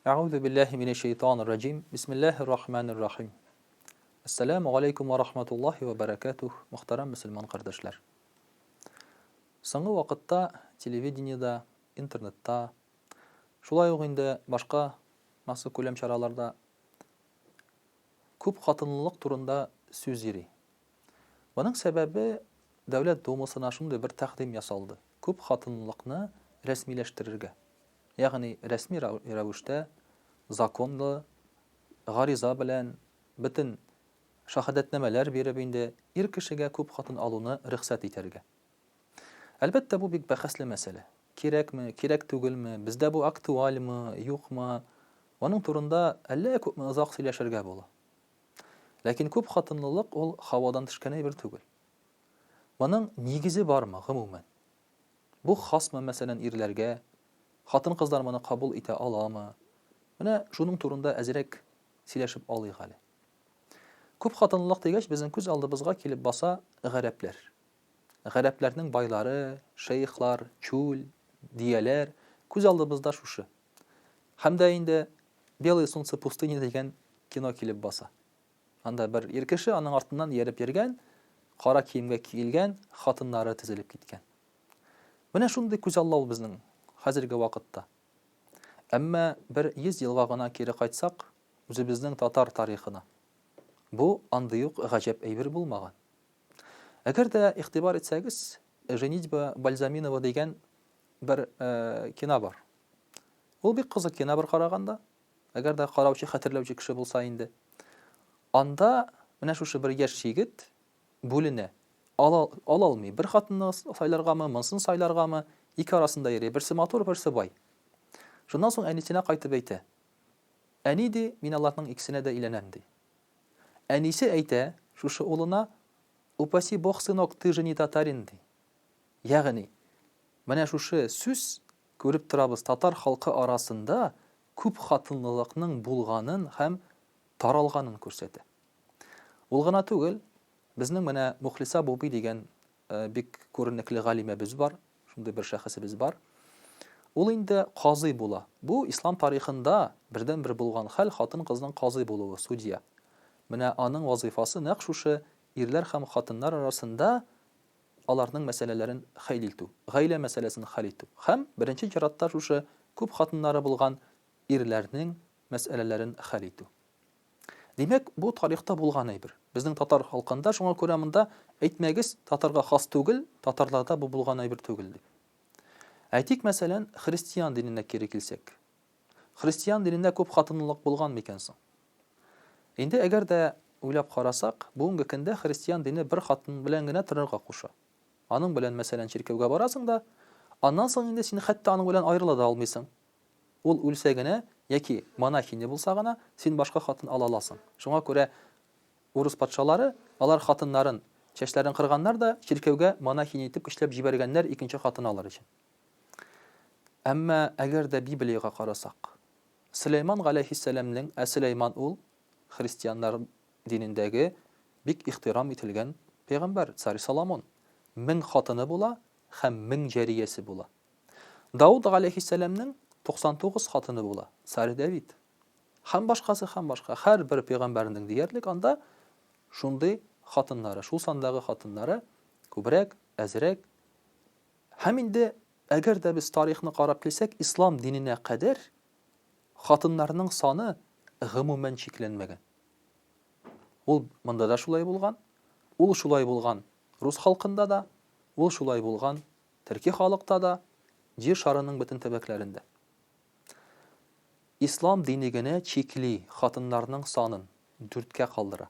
Әгъузу биллаһи минәш шәйтанир раҗим. Бисмиллаһир рахманир рахим. Ассаламу алейкум ва рахматуллаһи ва баракатух, мөхтәрәм мөселман кардәшләр. Соңгы вакытта телевидениедә, интернетта, шулай ук инде башка массакүләм чараларда күп хатынлылык турында сүз йөри. Моның сәбәбе Дәүләт Думасына шундый бер тәкъдим ясалды, күп хатынлылыкны рәсмиләштерергә. Ягъни рәсми рәвештә, законлы, гариза белән, бөтен шаһәдәтнамәләр биреп инде ир кешегә күп хатын алуны рөхсәт итәргә. Әлбәттә, бу бик бәхәсле мәсьәлә. Кирәкме, кирәк түгелме, бездә бу актуальмы, юкмы? Моның турында әллә күпме озак сөйләшергә була. Ләкин күп хатынлылык ул һавадан төшкән әйбер түгел. Моның нигезе бармы, гомумән? Бу хасмы, мәсәлән, ирләргә? Хатын-кызлар моны кабул итә аламы? Менә шуның турында әзрәк сөйләшеп алыйк әле. Күп хатынлылык дигәч, безнең күз алдыбызга килеп баса гарәпләр. Гарәпләрнең байлары, шейхлар, чүл, дияләр, күз алдыбызда шушы. Һәм дә инде Белое солнце пустыни дигән кино килеп баса. Анда бер ир кеше, аның артыннан ияреп йөргән, кара киемгә киелгән хатыннары тезелеп киткән. Менә шундый күзаллау безнең хәзерге вакытта. Әмма бер 100 елга гына кире кайтсак, үзебезнең татар тарихына, бу андый ук гаҗәп әйбер булмаган. Әгәр дә игътибар итсәгез, Женитьба Бальзаминова дигән бер кино бар. Ул бик кызык кино бер караганда. Әгәр дә караучы, хәтерләүче кеше булса инде. Анда менә шушы бер яшь егет бүленә. Ала, ала алмый. Бер хатынны сайларгамы, монсын сайларгамы, ике арасында йөри. Берсе матур, берсе бай. Шуннан соң әнисенә кайтып әйтә. Әни, ди, мин аларның икесенә дә өйләнәм, ди. Әнисе әйтә шушы улына, Упаси бог, сынок, ты же не татарин, ди. Ягъни, менә шушы сүз Күреп торабыз, татар халкы арасында күпхатынлылыкның булганын һәм таралганын күрсәтә. Ул гына түгел, безнең менә Мухлиса Буби дигән бик күренекле галимәбез бар, шундый бер шәхесебез бар. Ул инде казый була. Бу ислам тарихында бердәнбер булган хәл, хатын-кызның казый булуы, судья. Менә аның вазыйфасы нәкъ шушы ирләр һәм хатыннар арасында аларның мәсьәләләрен хәл итү, гаилә мәсьәләсен хәл итү һәм, беренче чиратта, шушы күп хатыннары булган ирләрнең мәсьәләләрен хәл итү. Димәк, бу тарихта булган әйбер. Безнең татар халкында, шуңа күрә монда әйтмәгез, татарга хас түгел, татарларда бу булган әйбер түгел дип. Әйтик, мәсәлән, христиан диненә кире килсәк. Христиан динендә күп хатынлылык булган микән соң? Инде әгәр дә уйлап карасак, бүгенге көндә христиан дине бер хатын белән генә торырга куша. Аның белән, мәсәлән, чиркәүгә барасың да, аннан соң инде син хәтта аның белән аерыла да алмыйсың. Ул үлсә генә яки монахиня булса гына, син башка хатын ала аласың. Шуңа күрә урыс патшалары алар хатыннарын, чәчләрен кырганнар да, чиркәүгә монахиня итеп көчләп җибәргәннәр икенче хатын алыр өчен. Әмма әгәр дә Библиягә карасак, Сөләйман галәйһиссәламнең, ә Сөләйман ул христианнар динендәге бик ихтирам ителгән пәйгамбәр, царь Соломон, 1000 хатыны була һәм 1000 җәриясе була. Дауд галәйһиссәламнең 99 хатыны була, царь Давид. Һәм башкасы, һәм башка. Һәрбер пәйгамбәрнең диярлек анда шундый хатыннары, шул сандагы хатыннары күбрәк, әзрәк. Һәм инде, әгәр дә без тарихны карап килсәк, ислам диненә кадәр хатыннарның саны гомумән чикләнмәгән. Ул монда да шулай булган, ул шулай булган рус халкында да, ул шулай булган төрки халыкта да, җир шарының бөтен төбәкләрендә. Ислам дине генә чикли хатыннарның санын, дүрткә калдыра.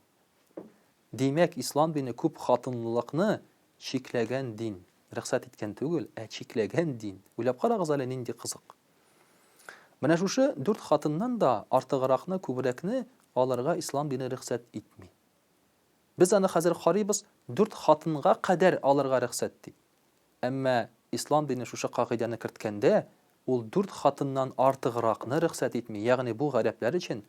Димәк, ислам дине күп хатынлылыкны чикләгән дин. Рөхсәт иткән түгел, ә чикләгән дин. Уйлап карагыз әле, нинди кызык. Менә шушы дүрт хатыннан да артыгракны, күбрәкне алырга ислам дине рөхсәт итми. Без аны хәзер карыйбыз, дүрт хатынга кадәр алырга рөхсәт дип. Әмма ислам дине шушы кагыйдәне керткәндә, ул дүрт хатыннан артыгракны рөхсәт итми, ягъни бу гарәпләр өчен,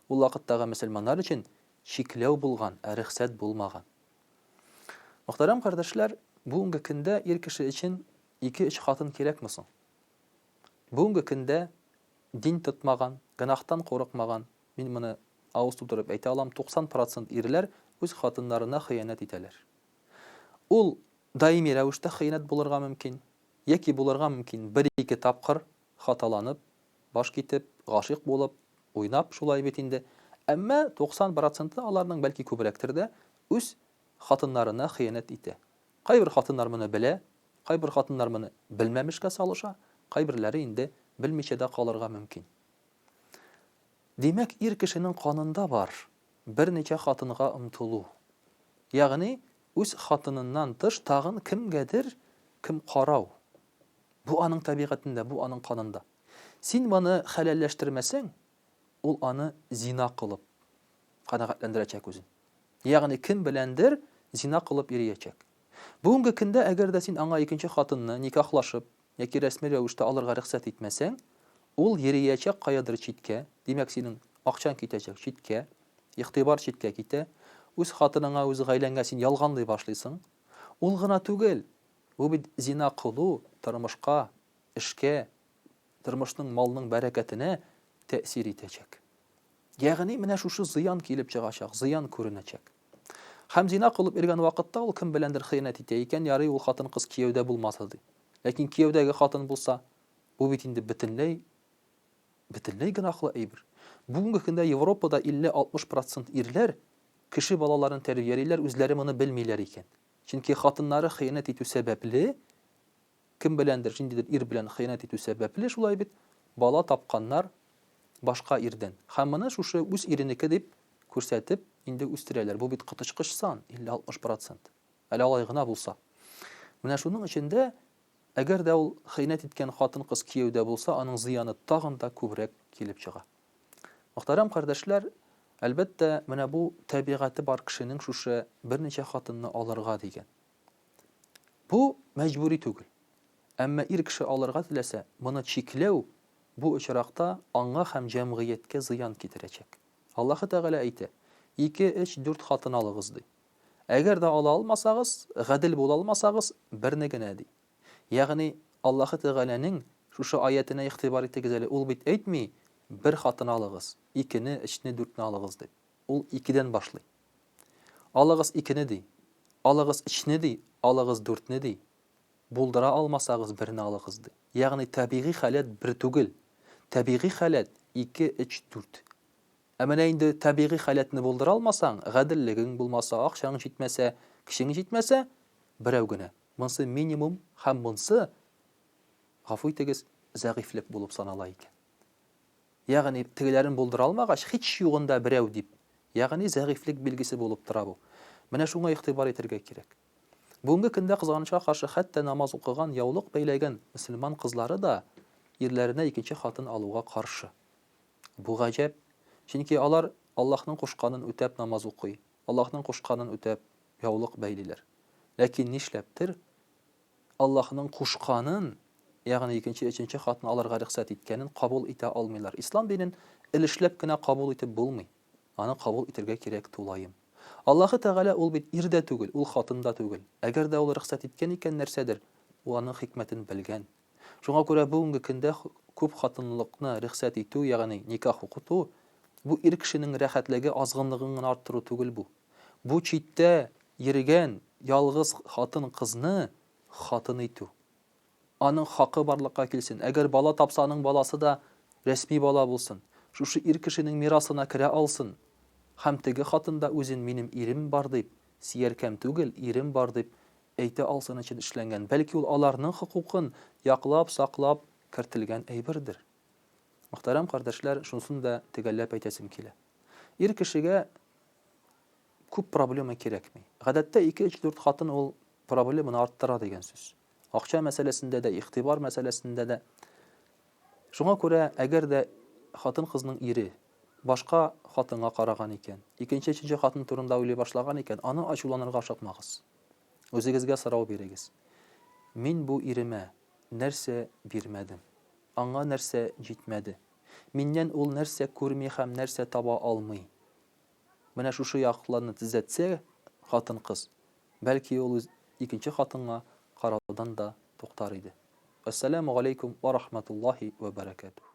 ул вакыттагы мөселманнар өчен чикләү булган, ә рөхсәт булмаган. Мөхтәрәм кардәшләр, бүгенге көндә ир кеше өчен ике-өч хатын кирәкме соң? Бүгенге көндә дин тотмаган, гөнаһтан курыкмаган, мин моны авыз тутырып әйтә алам, 90 процент ирләр үз хатыннарына хыянәт итәләр. Ул даими рәвештә хыянәт булырга мөмкин, яки булырга мөмкин бер-ике тапкыр хаталанып, баш китеп, гашыйк булып, уйнап, шулай бит инде. Әмма 90 проценты аларның, бәлки күбрәктер дә, үз хатыннарына хыянәт итә. Кайбер хатыннар моны белә, кайбер хатыннар моны белмәмешкә салыша, кайберләре инде белмичә дә калырга мөмкин. Димәк, ир кешенең канында бар берничә хатынга омтылу. Ягъни, үз хатыныннан тыш тагын кемгәдер кем карау. Бу аның табигатендә, бу аның канында. Син моны хәләлләштермәсәң, ул аны зина кылып канәгатьләндерәчәк үзен. Ягъни кем беләндер зина кылып йөриячәк. Бүгенге көндә әгәр дә син аңа икенче хатынны никахлашып яки рәсми рәвештә алырга рөхсәт итмәсәң, ул йөриячәк каядыр читкә, димәк синең акчаң китәчәк читкә, игътибар читкә китә, үз хатыныңа, үз гаиләңә син ялганлый башлыйсың. Ул гына түгел, бу бит зина кылу тормышка, эшкә, тормышның, малның бәрәкәтенә тәэсир итәчәк. Ягъни менә шушы зыян килеп чыгачак, зыян күренәчәк. Һәм зина кылып йөргән вакытта ул кем беләндер хыянәт итә икән, ярый ул хатын-кыз кияүдә булмаса ди. Ләкин кияүдәге хатын булса, бу бит инде бөтенләй бөтенләй гөнаһлы әйбер. Бүгенге көндә Европада 50-60 процент ирләр кеше балаларын тәрбиялиләр, үзләре моны белмиләр икән. Чөнки хатыннары хыянәт итү сәбәпле, Кем беләндер, ниндидер ир белән хыянәт итү сәбәпле, шулай бит, бала тапканнар башка ирдән. Һәм моны шушы үз иренеке дип күрсәтеп, инде үстерәләр. Бу бит коточкыч сан, 50-60 процент. Әле алай гына булса. Менә шуның өчен дә, әгәр дә ул хыянәт иткән хатын-кыз кияүдә булса, аның зыяны тагын да күбрәк килеп чыга. Мөхтәрәм кардәшләр, әлбәттә, менә бу табигате бар кешенең шушы берничә хатынны алырга дигән. Бу мәҗбүри түгел. Әмма ир кеше алырга теләсә, моны чикләү бу очракта аңа һәм җәмгыятькә зыян китерәчәк. Аллаһы Тәгалә әйтә, Ике, өч, дүрт хатын алыгыз, ди. Әгәр дә ала алмасагыз, гадел була алмасагыз, берне генә, ди. Ягъни, Аллаһы Тәгаләнең шушы аятенә игътибар итегез әле, ул бит әйтми, бер хатын алыгыз, икене, өчне, дүртне алыгыз, дип. Ул икедән башлый. Алыгыз икене, ди. Алыгыз өчне, ди, алыгыз дүртне, ди. Булдыра алмасагыз, берне алыгыз, ди. Ягъни табигый халәт бер түгел. Табигый халәт, ике, өч, дүрт. Ә менә инде табигый халәтне булдыра алмасаң, гаделлегең булмаса, акчаң җитмәсә, көчең җитмәсә, берәү генә. Монсы минимум һәм монсы, гафу итегез, зәгыйфьлек булып санала икән. Ягъни, тегеләрен булдыра алмагач, һич югында берәү дип, ягъни зәгыйфьлек билгесе булып тора бу. Менә шуңа игътибар итәргә кирәк. Бүгенге көндә, кызганычка каршы, хәтта намаз укыган, яулык бәйләгән мөселман кызлары да ирләренә икенче хатын алуга каршы. Бу гаҗәп, чөнки алар Аллаһның кушканын үтәп намаз укый, Аллаһның кушканын үтәп яулык бәйлиләр. Ләкин нишләптер, Аллаһның кушканын, ягъни икенче, өченче хатын алырга рөхсәт иткәнен кабул итә алмыйлар. Ислам динен өлешләп кенә кабул итеп булмый. Аны кабул итергә кирәк тулаем. Аллаһы Тәгалә ул бит ир дә түгел, ул хатын да түгел. Әгәр дә ул рөхсәт иткән икән нәрсәдер, ул аның хикмәтен белгән. Шуңа күрә бүгенге көндә күп хатынлылыкны рөхсәт итү, ягъни никах укыту, бу ир кешенең рәхәтлеге, азгынлыгын гына арттыру түгел бу. Бу читтә йөргән ялгыз хатын-кызны хатын итү. Аның хакы барлыкка килсен. Әгәр бала тапса, аның баласы да рәсми бала булсын. Шушы ир кешенең мирасына керә алсын. Һәм теге хатын да үзен минем ирем бар дип, сөяркәм түгел, ирем бар дип әйтә алсын өчен эшләнгән. Бәлки ул аларның хокукын яклап, саклап кертелгән әйбердер. Мөхтәрәм кардәшләр, шунысын да төгәлләп әйтәсем килә. Ир кешегә күп проблема кирәкми. Гадәттә 2, 3, 4 хатын ул проблеманы арттыра дигән сүз. Акча мәсьәләсендә дә, игътибар мәсьәләсендә дә. Шуңа күрә, әгәр дә хатын-кызның ире башка хатынга караган икән, икенче, өченче хатын турында уйлый башлаган икән, аны ачуланырга ашыкмагыз. Үзегезгә сорау бирегез. Мин бу иремә нәрсә бирмәдем? Аңа нәрсә җитмәде? Миннән ул нәрсә күрми һәм нәрсә таба алмый? Менә шушы якларны төзәтсә хатын-кыз, бәлки ул үз икенче хатынга караудан да туктар иде. Вәссәламү галәйкүм вә рахмәтуллаһи вә бәрәкәтүһ.